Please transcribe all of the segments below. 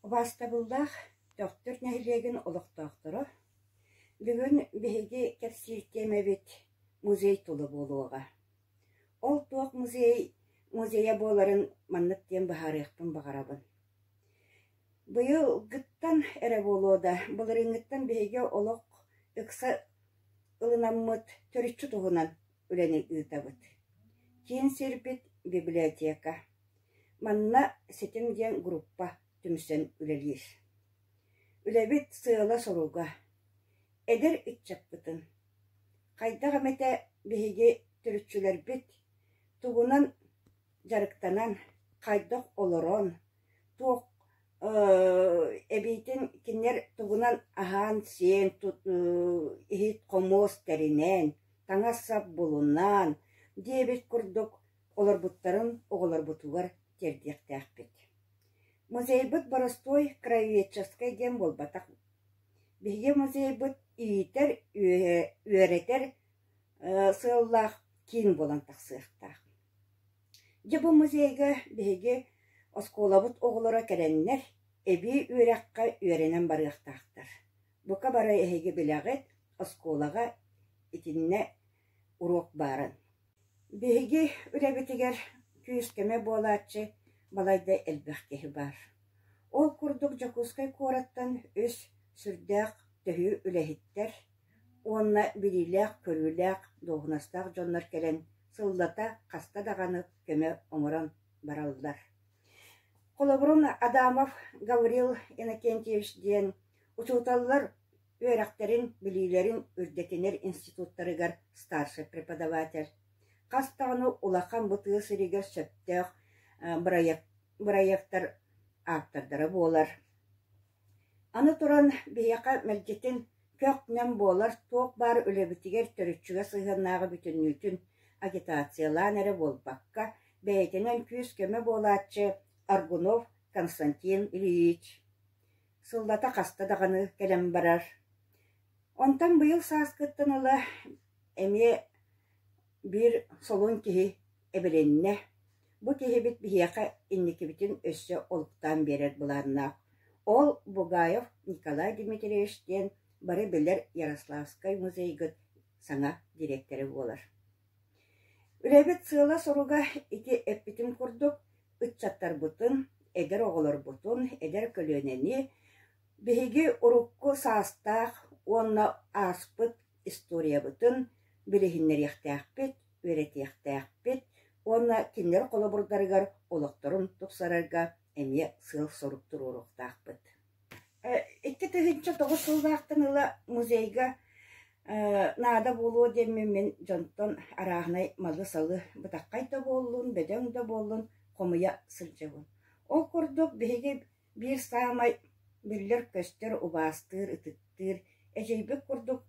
Убаастабыллаах Төхтүр нэһилиэгин олохтоохторо, бүгүн биһиги кэпсиир тиэмэбит музей тула буолуоҕа. Ол туох музей музейа буоларын маннык диэн быһаарыахпын баҕарабын. Быйылгыттан эрэ буолуо да, былырыыҥҥыттан биһиги олох ыкса ылынаммыт төрүччү туһунан үлэни ыытабыт. Киин сирбит библиотека. Манна Ситим диэн группа түмсэн үлэлиир. Үлэбит сыала-соруга: эдэр ыччаппытын хайдах эмэтэ биһиги төрүччүлэрбит тугунан дьарыктанан, хайдах олорон, туох эбиитин кинилэр тугунан аһаан-сиэн, иһит-хомуос тэринэн, таҥас-сап булунан диэбит курдук олорбуттарын оҕолорбутугар тиэрдиэхтээхпит. Музейбыт боростуой краеведческай диэн буолбатах. Биһиги музейбыт иитэр, үөрэтэр сыаллаах киин буолан тахсыахтаах. Дьэ бу музейга биһиги оскуолабыт оҕолоро кэлэннэр эбии үөрэххэ үөрэнэн барыахтаахтар. Бука бары эһиги билэҕит, оскуолаҕа итиннэ уруок баарын. Биһиги үлэбитигэр күүс-көмө буолааччы балайда элбэх киһи баар. Ол курдук Дьокуускай куораттан үс сүрдээх төһүү үлэһиттэр уонна билиилээх-көрүүлээх дуоһунастаах дьоннор кэлэн сыллата хаста даҕаны көмө оҥорон бараллар. Холобурун Адамов Гаврил Иннокентьевич диэн учууталлар үөрэхтэрин, билиилэрин үрдэтинэр институттарыгар старшай преподаватель. Хас даҕаны улахан бу тыа сиригэр сөптөөх бырайыактар ааптардара буолар. Аны туран, биһиэхэ мэлдьитин көх-нэм буолар, туох баар үлэбитигэр төрүччүгэ сыһыаннааҕы бүтүннүүтүн агитациялаан эрэ буолбакка, бэйэтинэн күүс-көмө буолааччы Аргунов Константин Ильич сыллата хаста даҕаны кэлэн барар. Онтон быйыл сааскыттан ыла эмиэ биир солун киһи эбилиннэ. Бу киһибит биһиэхэ инникибитин өссө олуктаан биэрэр былааннаах. Ол Бугаев Николай Дмитриевич диэн бары билэр Ярославскай музейгыт саҥа дириэктэрэ буолар. Үлэбит сыала-соруга ити эппитим курдук, ыччаттарбытын, эдэр оҕолорбутун, эдэр көлүөнэни биһиги урукку саастаах уонна ааспыт историябытын билиһиннэриэхтээхпит, үөрэтиэхтээхпит уонна кинилэр холобурдарыгар олохторун тупсарарга эмиэ сыал-сорук туруоруохтаахпыт. 2009 сыллаахтан ыла музейга наада буолуо диэммин мин дьонтон арааһынай малы-салы бытаххай да буоллун, бөдөҥ да буоллун хомуйа сылдьабын. Ол курдук биһиги биир саамай биллэр-көстөр, убаастыыр, ытыктыыр, эдьиийбит курдук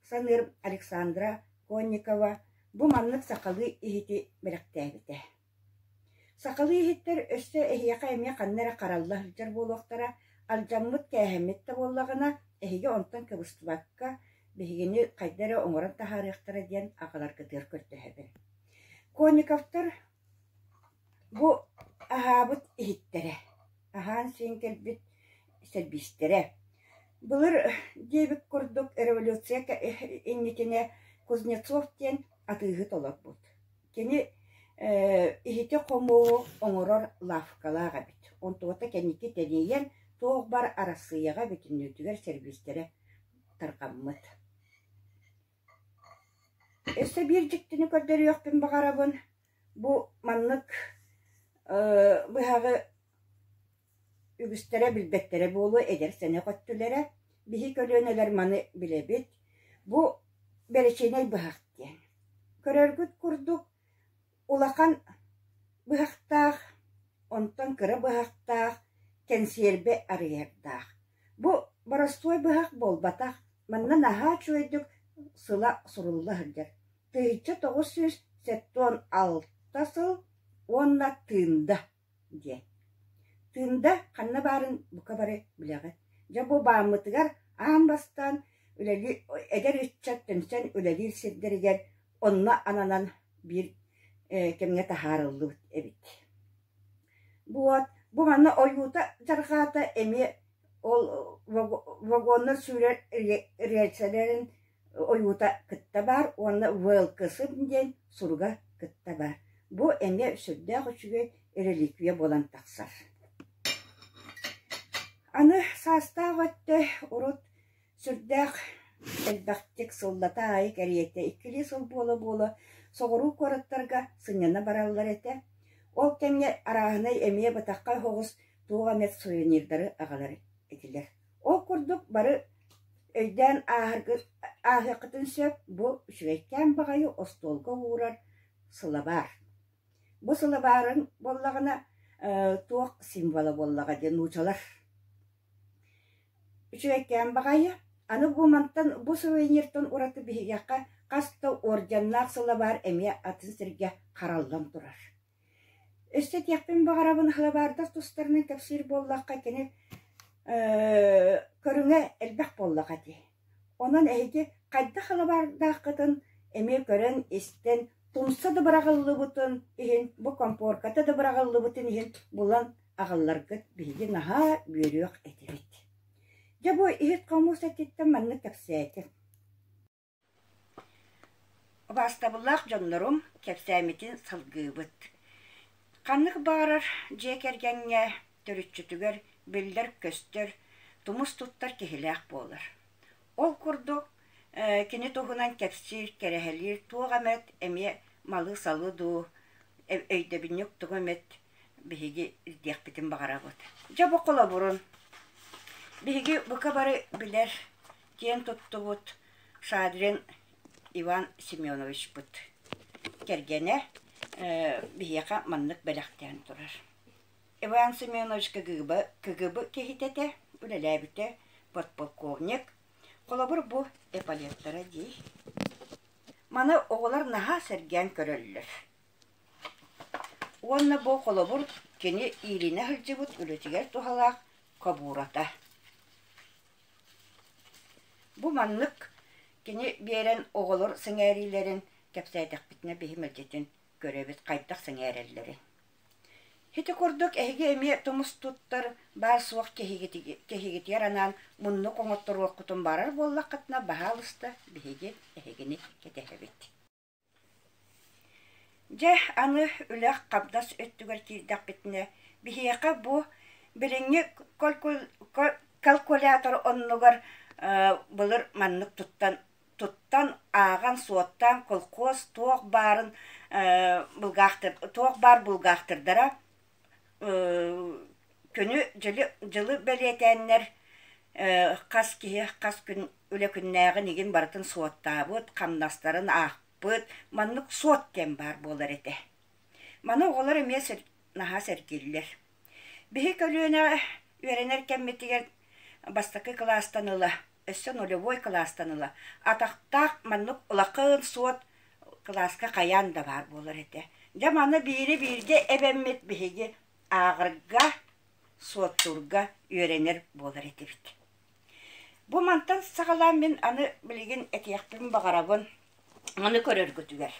саныыр Александра Конникова бу маннык сахалыы иһити бэлэхтээбитэ. Сахалыы иһиттэр өссө эһиэхэ эмиэ ханна эрэ харалла сылдьар буолуохтара, алдьаммыт-кээһэммит да буоллаҕына, эһиги онтон кыбыстыбакка, биһигини хайда эрэ оҥорон таһаарыахтара диэн аҕаларгытыгар көрдөһөбүн. Конниковтар бу аһаабыт иһиттэрэ, аһаан-сиэн кэлбит сэрбиистэрэ. Былыр диэбит курдук революция инникинэ Кузнецов диэн атыыһыт олорбут. Кини иһити-хомуоһу оҥорор лавкалаах эбит. Онтуота кэнники тэнийэн, туох баар Арассыыйаҕа бүтүннүүтүгэр сервистэрэ тарҕаммыт. Өссө биир дьиктини көрдөрүөхпүн баҕарабын. Бу маннык быһаҕы Үгүстэрэ билбэттэрэ буолуо эдэр сэнэх өттүлэрэ, биһи көлүөнэлэр маны билэбит, бу бэрэчиэнэй быһах диэн. Көрөргүт курдук улахан быһахтаах, онтон кыра быһахтаах, кэнсиэрбэ арыйардаах. Бу боростуой быһах буолбатах, манна наһаа үчүгэйдик сыла сурулла сылдьар. 1976 сыл уонна Тыында диэн. Тыында ханна баарын бука бары билэҕит. Дьэ бу бааммытыгар аан бастаан үлэлии эдэр ыччат түмсэн үлэлиир сирдэригэр онно ананан биир кэмҥэ таһаарыллыбыт эбит. Бу уот Бу манна ойуута дьарҕаата эмиэ ол вагоннар сүүрэр рельсэлэрин ойуута кытта баар уонна ВЛКС диэн суруга кытта баар. Бу эмиэ сүрдээх үчүгэй реликвия буолан тахсар. Аны саастаах өттө урут сүрдээх элбэхтик сыллата аайы кэриэтэ иккилии сыл буола-буола соҕуруу куораттарга сынньана бараллар этэ. Ол кэмҥэ арааһынай эмиэ бытаххай оһоҕос туох эмэ сувенирдары аҕалар этилэр. Ол курдук бары өйдөөн ааһыаххытын сөп, бу үчүгэйкээн баҕайы остуолга уурар сылабаар. Бу сылабаарыҥ буоллаҕына туох символа буоллаҕа диэн нуучалар Үчүгэйкээн баҕайы, аны бу мантан бу сувениртан ураты биһиэхэ хас да орденнаах сылабаар эмиэ атын сиргэ хараллан турар. Өссө этиэхпин баҕарабын сылабаардар тустарынан кэпсиир буоллахха кини көрүҥэ элбэх буоллаҕа дии. Онон эһиги хайдах сылабаардааххытын эмиэ көрөн-истэн, тумса да быраҕыллыбытын иһин, бу комфорката да быраҕыллыбытын иһин булан аҕалларгыт биһиги наһаа үөрүөх этибит. Дьэ бу иһит-хомуос өттүттэн маннык кэпсээтим. Убаастабыллаах дьоннорум, кэпсээммитин салгыыбыт. Ханнык баҕарар дьиэ кэргэҥҥэ төрүччүтүгэр биллэр-көстөр, тумус туттар киһилээх буолар. Ол курдук, кини туһунан кэпсиир, кэрэһэлиир туох эмэт эмиэ малы-салы дуу, өйдөбүнньүк тугу эмит биһиги ирдиэхпитин баҕарабыт. Дьэ бу холобурун биһиги бука бары билэр, киэн туттубут Шадрин Иван Семеновичпыт кэргэнэ биһиэхэ маннык бэлэхтээн турар. Иван Семенович КГБ, КГБ киһитэ этэ, үлэлээбитэ, подполковник. Холобур бу эполеттара дии. Маны оҕолор наһаа сэргээн көрөллөр. Уонна бу холобур кини иилинэ сылдьыбыт үлэтигэр туһалаах кобуурата. Бу маннык кини биэрэн оҕолор сэҥээриилэрин кэпсээтэхпитинэ биһи мэлдьитин көрөбүт хайдах сэҥээрэллэрин. Ити курдук эһиги эмиэ тумус туттар баар-суох киһигитигэр анаан муннук оҥотторуоххутун баҕарар буоллаххытына, баһаалыста, биһиги эһигини кэтэһэбит. Дьэ, аны үлэх-хамнас өттүгэр киирдэхпитинэ, биһиэхэ бу билиҥҥи калькулятор оннугар былыр маннык туттан туттан ааҕан-суоттаан колхоз туох баарын туох баар булгаахтырдара күнү дьылы бэлиэтээннэр хас киһи хас күн үлэ күннээҕин игин барытын суоттаабыт, хамнастарын аахпыт, маннык суот диэн баар буолар этэ. Маны оҕолор эмиэ наһаа сэргииллэр. Биһи көлүөнэ үөрэнэр кэммитигэр бастакы кылаастан ыла, өссө нулевой кылаастан ыла атахтаах маннык улахан суот кылааска хайаан да баар буолар этэ. Дьэ маны биири бииргэ эбэммит биһиги ааҕарга, суоттуурга үөрэнэр буолар этибит. Бу мантан саҕалаан мин аны билигин этиэхпин баҕарабын маны көрөргүтүгэр.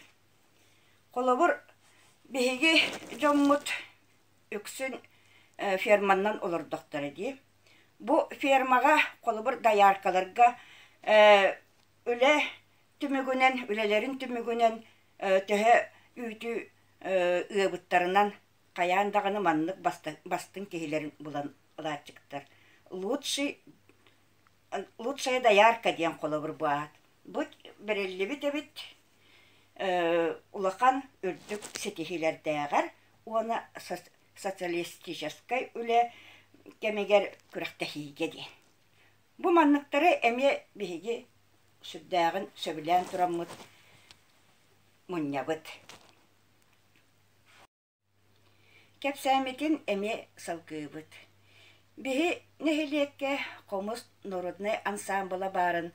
Холобур, биһиги дьоммут үксүн ферманнан олордохторо дии. Бу фермаҕа, холобур, дояркаларга үлэ түмүгүнэн, үлэлэрин түмүгүнэн төһө үүтү ыабыттарынан хайаан даҕаны маннык бастыҥ киһилэрин булан ылааччыктар. Лучший лучшая доярка диэн холобур бу аат. Бу бэриллибит эбит улахан үрдүк ситиһиилэрдээҕэр уонна социалистическай үлэ кэмигэр күрэхтэһиигэ диэн. Бу манныктары эмиэ биһиги сүрдээҕин сөбүлээн тураммыт мунньабыт. Кэпсээммитин эмиэ салгыыбыт. Биһи нэһилиэккэ хомус народнай ансаамбыла баарын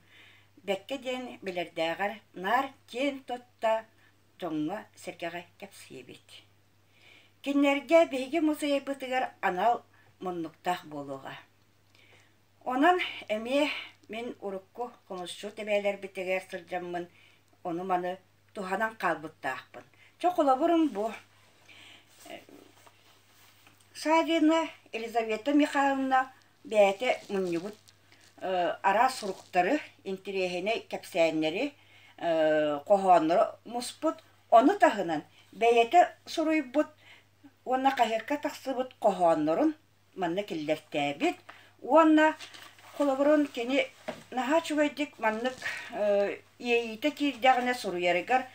бэккэ диэн билэрдээҕэр наар киэн тутта дьоҥҥо-сэргэҕэ кэпсиибит. Кинилэргэ биһиги музейбытыгар анал муннуктаах буолуоҕа. Онон эмиэ мин урукку хомусчут эбээлэрбитигэр сылдьаммын ону-маны туһанан хаалбыттаахпын. Чэ, холобурум бу. Саввина Елизавета Михайловна бэйэтэ мунньубут араас суруктары, интэриэһинэй кэпсээннэри, хоһооннору муспут. Ону таһынан бэйэтэ суруйбут уонна хаһыакка тахсыбыт хоһооннорун манна киллэртээбит уонна холобурун кини наһаа үчүгэйдик маннык иэйиитэ киирдэҕинэ суруйарыгар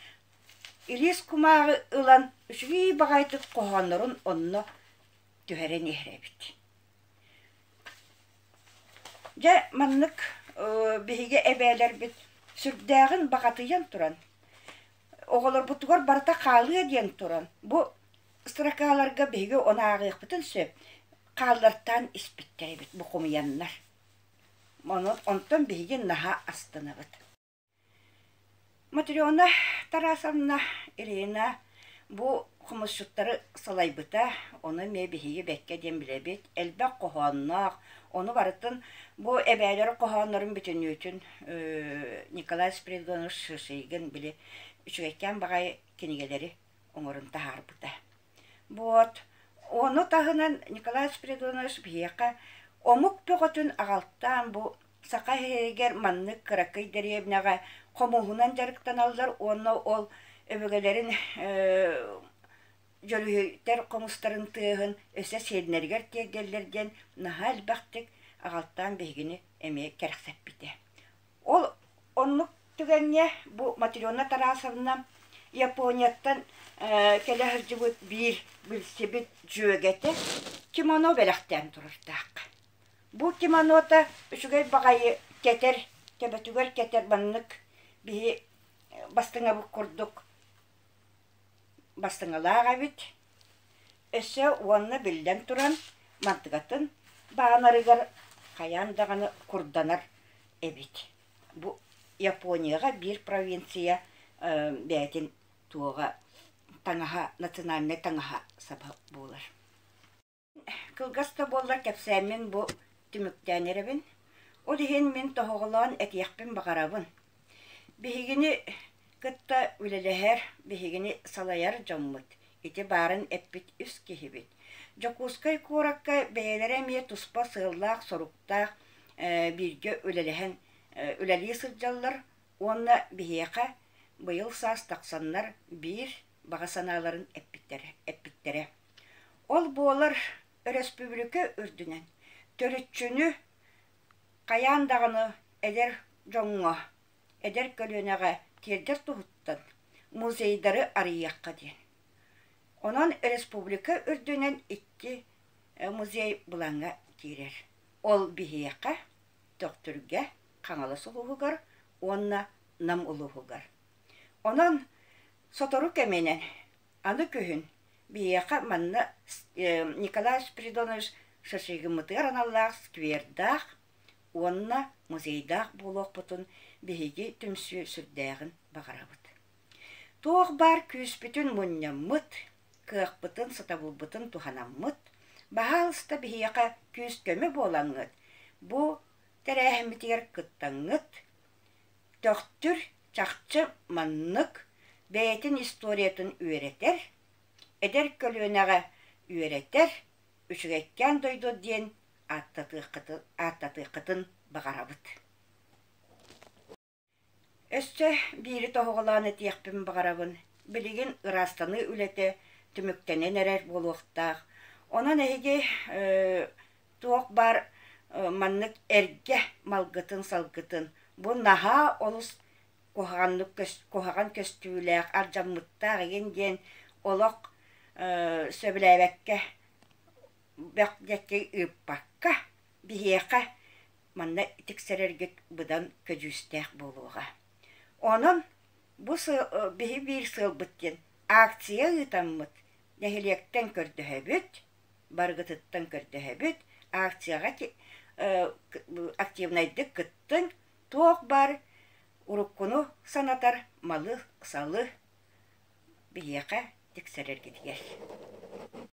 илиис кумааҕы ылан үчүгэй баҕайытык хоһооннорун онно түһэрэн иһэр эбит. Дьэ маннык биһиги эбээлэрбит сүрдээҕин баҕатыйан туран оҕолорбутугар барыта хаалыа диэн туран бу строкаларга биһиги ону ааҕыахпытын сөп хааллартаан испиттэр эбит бу хомуйаннар. Онтон биһиги наһаа астынабыт. Матрена Тарасовна Ирина бу хомусчуттары салайбыта, ону эмиэ биһиги бэккэ диэн билэбит. Элбэх хоһоонноох, ону барытын бу эбээлэр хоһооннорун бүтүннүүтүн Николай Спиридонович Шишигин били үчүгэйкээн баҕайы кинигэлэри оҥорон таһаарбыта. Вот. Ону таһынан Николай Спиридонович биһиэхэ омук бөҕөтүн аҕалтаан бу саха иһигэр маннык кыракый дэриэбинэҕэ хомуһунан дьарыктаналлар уонна ол өбүгэлэрин дьөлүһүйтэр хомустарын тыаһын өссө сиэннэригэр тиэрдэллэр диэн наһаа элбэхтик аҕалтаан биһигини эмиэ кэрэхсэппитэ. Ол оннук түгэҥҥэ бу Матрена Тарасовна Японияттан кэлэ сылдьыбыт биир билсибит дьүөгэтэ кимоно бэлэхтээн турардаах. Бу кимонота үчүгэй баҕайы кэтэр, төбөтүгэр кэтэр маннык биһи бастыҥабыт курдук бастыҥалаах эбит. Өссө уонна биллэн туран мантыгатын баанарыгар хайаан даҕаны курданар эбит. Бу Японияҕа биир провинция бэйэтин туоҕа таҥаһа национальнай таҥаһа саба буолар. Кылгас да буоллар кэпсээммин бу түмүктээн эрэбин. Ол иһин мин тоһоҕолоон этиэхпин баҕарабын. Биһигини кытта үлэлэһэр, биһигини салайар дьоммут, ити баарын эппит үс киһибит. Дьокуускай куоракка бэйэлэрэ эмиэ туспа сыаллаах-соруктаах бииргэ үлэлэһэн үлэлии сылдьаллар уонна биһиэхэ быйыл саас тахсаннар биир баҕа санааларын эппиттэрэ. Ол буолар өрөспүүбүлүкэ үрдүнэн төрүччүнү хайаан даҕаны эдэр дьоҥҥо, эдэр көлүөнэҕэ тиэрдэр туһуттан музейдары арыйыахха диэн. Онон республика үрдүнэн икки музей былааҥҥа киирэр. Ол биһиэхэ, Төхтүргэ, Хаҥалас улууһугар уонна Нам улууһугар. Онон сотору кэминэн Аны күһүн биһиэхэ манна Николай Спиридонович Шашигыммытыгар аналлаах сквердаах уонна музейдаах буолуохпутун биһиги түмсүү сүрдээҕин баҕарабыт. Туох баар күүспүтүн мунньаммыт, кыахпытын, сатабылбытын туһанаммыт, баһаалыста биһиэхэ күүс-көмө буолаҥҥыт, бу тэрээһиммитигэр кыттаҥҥыт, Төхтүр чахчы маннык бэйэтин историятын үөрэтэр, эдэр көлүөнэҕэ үөрэтэр үчүгэйкээн дойду диэн ааттатыаххытын баҕарабыт. Өссө биири тоһоҕолоон этиэхпин баҕарабын. Билигин ыраастаныы үлэтэ түмүктэнэн эрэр буолуохтаах. Онон эһиги туох баар маннык эргэ малгытын-салгытын бу наһаа олус куһаҕаннык куһаҕан көстүүлээх, алдьаммыттаах игин диэн олох сөбүлээбэккэ бөх диэки ыыппакка биһиэхэ манна тиксэрэргит быдан көдьүүстээх буолуоҕа. Онон бу биһи биир сыалбыт диэн акция ыытаммыт нэһилиэктэн көрдөһөбүт, барыгытыттан көрдөһөбүт, акцияҕа активнайдык кыттыҥ, туох баар уруккуну санатар малы-салы биһиэхэ тиксэрэргитигэр.